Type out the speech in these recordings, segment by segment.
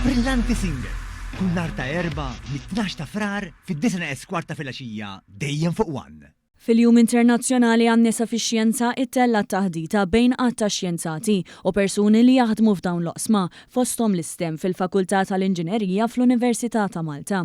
Brillanti Single, kull nhar ta' Erbgħa mit-12 ta' Frar fid-disgħa neqes kwart ta' filgħaxija dejjem fuq One. Fil-Jum Internazzjonali għan-Nisa fix-Xjenza ittellgħet taħdita bejn għadd ta' xjenzati u persuni li jaħdmu f'dawn l-oqsma, fosthom l-STEM fil-Fakultà tal-Inġinerija fl-Università ta' Malta.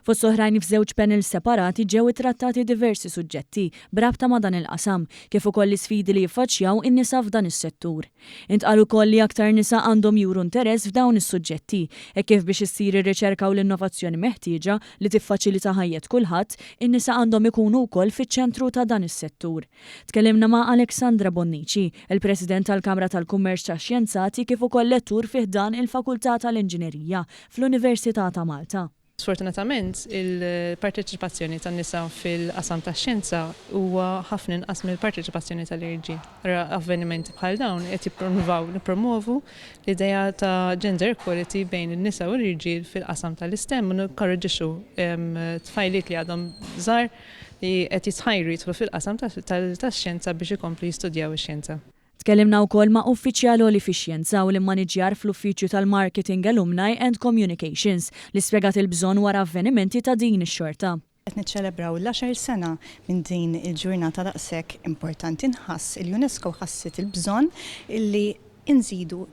Fost oħrajn f'żewġ panels separati ġew ittrattati diversi suġġetti b'rabta ma' dan il-qasam, kif ukoll l-isfidi li jiffaċċjaw in-nisa f'dan is-settur. Intqal ukoll li aktar nisa għandhom juru interess f'dawn is-suġġetti, hekk kif biex issir ir-riċerka u l-innovazzjoni meħtieġa li tiffaċilita ħajjet kulħadd, in-nisa għandhom ikunu wkoll fiċ-ċentru ta' dan is-settur. Tkellimna ma' Alexandra Bonnici, il-President tal-Kamra tal-Kummerċ tax-Xjenzati kif ukoll lettur fi ħdan il-Fakultà tal-Inġinerija fl-Università ta' Malta. Sfortunatament, il-parteċipazzjoni tan-nisa fil-qasam tax-xjenza huwa ħafna inqas mill-parteċipazzjoni tal-irġiel. Allura avvenimenti bħal dawn qed jippruvaw nippromovu l-idea ta' gender equality bejn in-nisa u l-irġiel fil-qasam tal-ISTEM u ninkoraġġixxu tfajliet li għadhom żgħar li qed jitħajru jidħlu fil-qasam tax-xjenza biex ikomplu jistudjaw ix-xjenza. Tkellimna wkoll ma' uffiċjal għoli fix-xjenza u l-immaniġjar fl-Uffiċju tal-Marketing Alumni and Communications li spjegat il-bżonn wara avvenimenti ta' din ix-xorta. Qed niċċelebraw l-għaxar sena minn din il-ġurnata daqshekk importanti. Nħass, il-UNESCO ħasset il-bżonn illi nżidu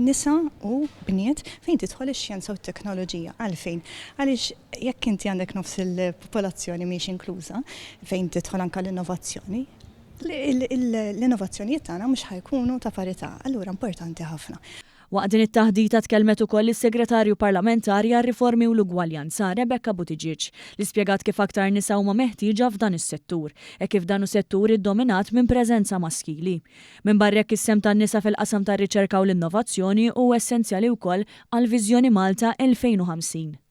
nisa u bniet fejn tidħol ix-xjenza u t-teknoloġija. Għalfejn? Għaliex jekk inti għandek nofs il-popolazzjoni mhix inkluża fejn tidħol anke l-innovazzjoni, L-innovazzjonijiet tagħna mhux ħa jkunu ta' parità, allura importanti ħafna. Waqt din it-taħdita tkellmet ukoll is-Segretarju Parlamentari għar-Riformi u l-Ugwaljanza, Rebecca Buttigieg, li spjegat kif aktar nisa huma meħtieġa f'dan is-settur, hekk kif dan hu settur iddominat minn preżenza maskili. Minbarra hekk is-sehem tan-nisa fil-qasam tar-riċerka u l-innovazzjoni hu essenzjali wkoll għall-Viżjoni Malta 2050.